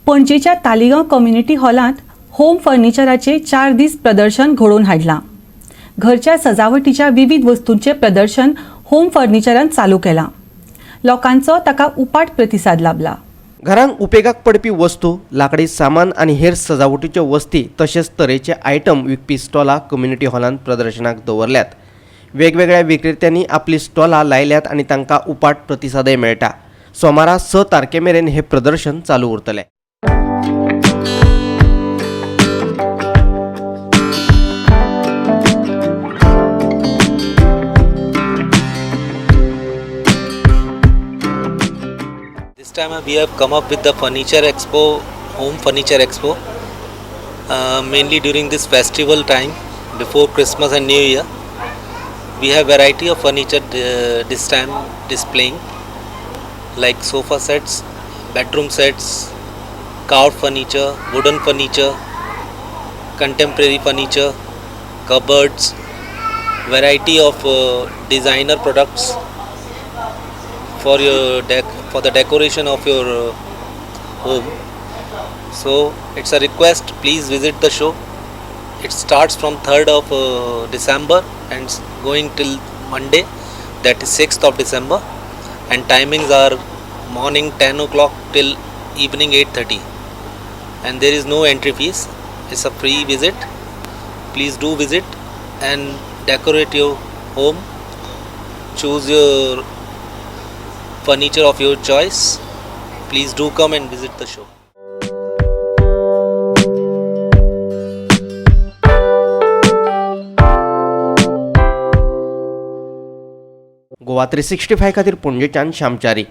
पणजेच्या तालिगांव कम्युनिटी हॉलांत होम फर्निचराचे 4 दीस प्रदर्शन घडोवन हाडलां. घरच्या सजावटीच्या विविध वस्तूंचें प्रदर्शन होम फर्निचरान चालू केलां. लोकांचो ताका उपाट प्रतिसाद लाबला. घरांक उपेगाक पडपी वस्तू, लाकडी सामान आनी हेर सजावटीच्यो वस्ती तशेंच तरेचे आयटम विकपी स्टॉलां कम्युनिटी हॉलांत प्रदर्शनाक दवरल्यात. वेगवेगळ्या विक्रेत्यांनी आपली स्टॉलां लायल्यात आनी तांकां उपाट प्रतिसादय मेळटा. सोमारा 6 तारखे मेरेन हें प्रदर्शन चालू उरतलें. This time we have come up with the furniture expo, home furniture expo, mainly during this festival time before Christmas and New Year. We have variety of furniture this time displaying, like sofa sets, bedroom sets, carved furniture, wooden furniture, contemporary furniture, cupboards, variety of designer products for the decoration of your home. So it's a request, please visit the show. It starts from 3rd of December and it's going till Monday, that is 6th of December, and timings are morning 10 o'clock till evening 8:30, and there is no entry fees. It's a free visit. Please do visit and decorate your home. Choose your furniture of your choice. Please do come and visit the show. Goa 365 खातीर पणजेच्यान श्यामचारी.